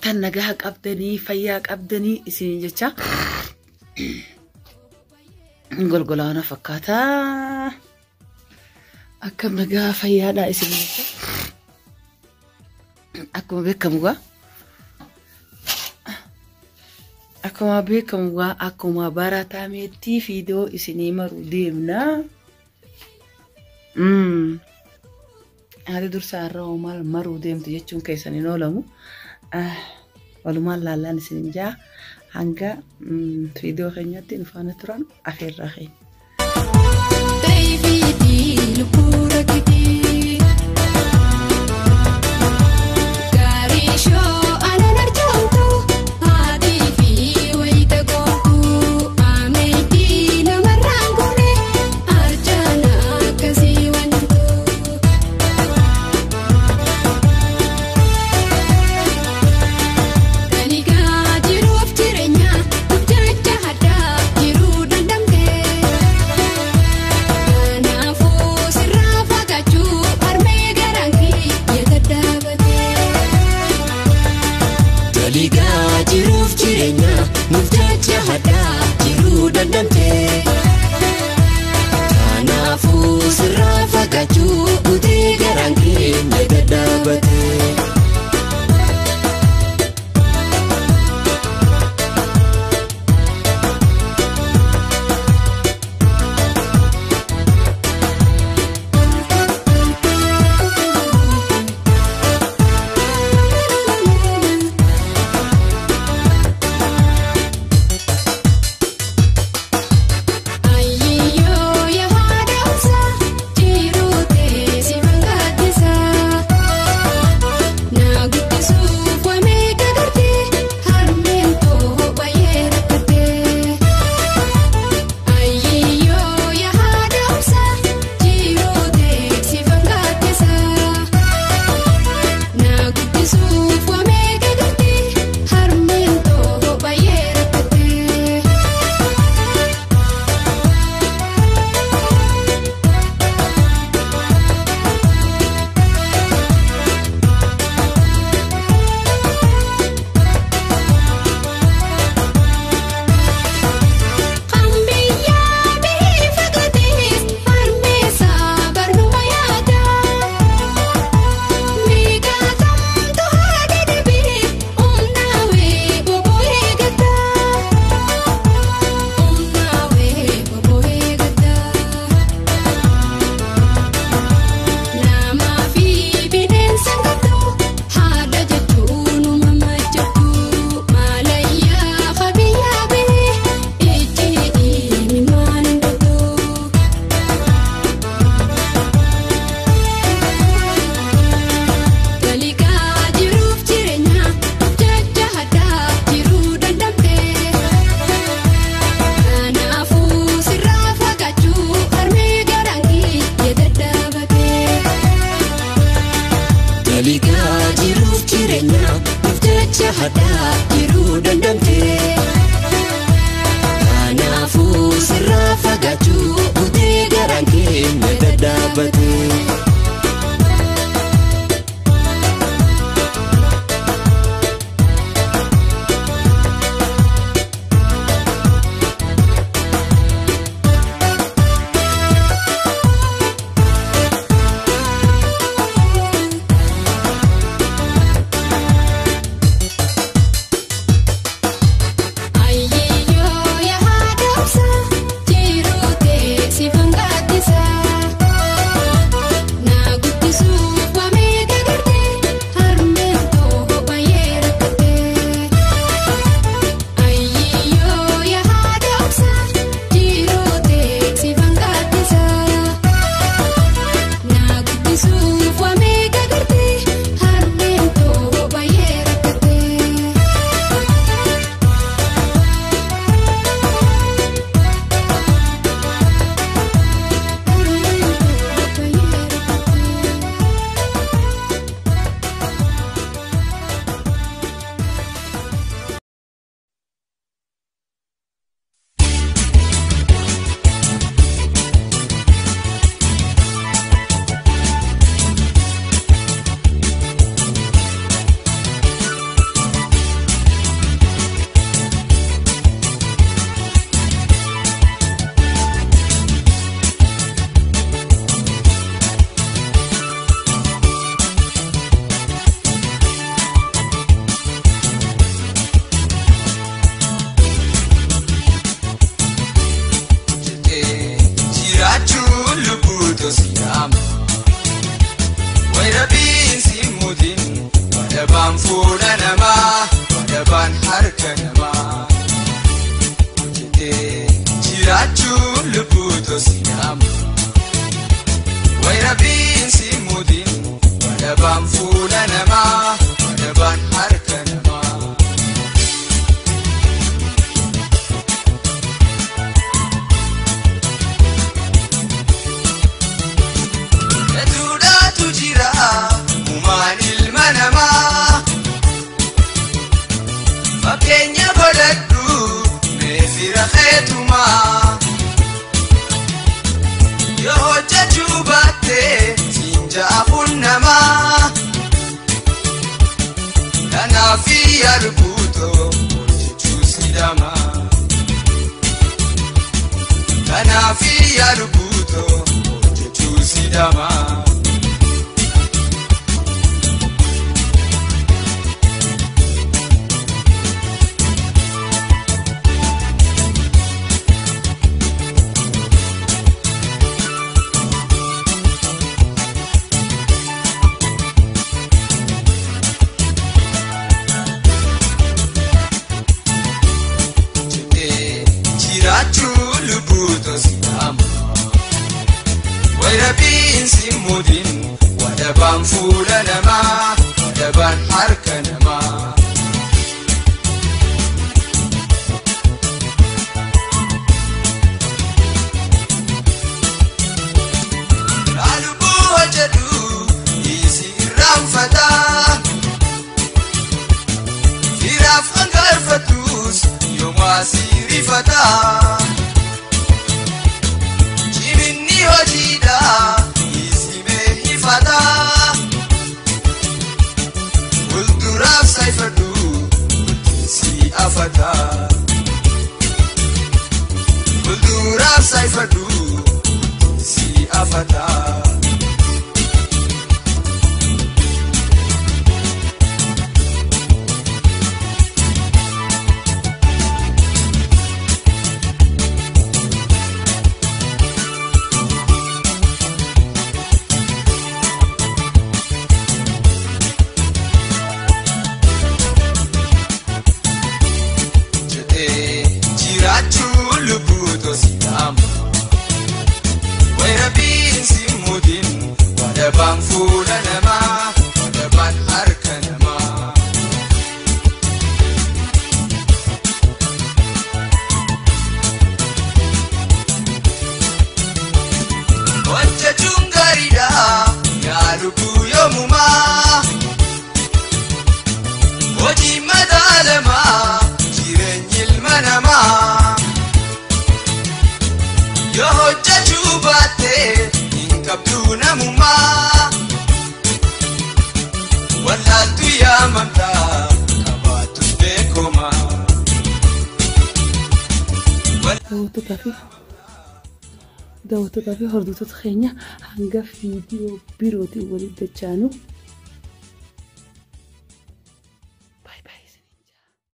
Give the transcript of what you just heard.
Jirtan nagaa qabdanii fayyaa qabdanii isin jecha golgolaana fakkaata. Akkam nagaa fayyaadha isin jecha. Akkuma beekamu gaa. Akkuma beekamu gaa akkuma baratametti viidiyoo isinii maru deemna. Haati dursaa irra maal maruu deemtu jechuun keessan hin oolamu. Walumaan laallaan isin jaa hanga viidiyoo keenyatti nu faana turan afeerraa keenya. Jiru teessifan gaaddisa. Wayrabiin simmuudin wadabaan fuula namaa wadabaan harka namaa. Lubbuu hojjedhu dhiisi irraanfataa. Firaaf hangaarfattus yooma sirifataa. Jiminni hojiidha isimee ifataa. Fuulduraaf saayifadhu si afataa. Fuulduraaf saayifadhu si afataa. Jedhee jiraachuu lubbuu tosiidhaama. Wayrabiin simmuutiin wadabaan fuula namaa wadabaan harka namaa. Hojjechuun gaariidha yaa lubbuu yoomumaa. Hojii madaalamaa jireenyi ilma namaa. Yoo hojjechuu baatte hin qabdu namummaa. Wallaaltu yaamamtaa qabaattus beekumaa. Daawwattootaa fi hordoftoota keenya, hanga viidiyoo birootiin walitti dachaanu.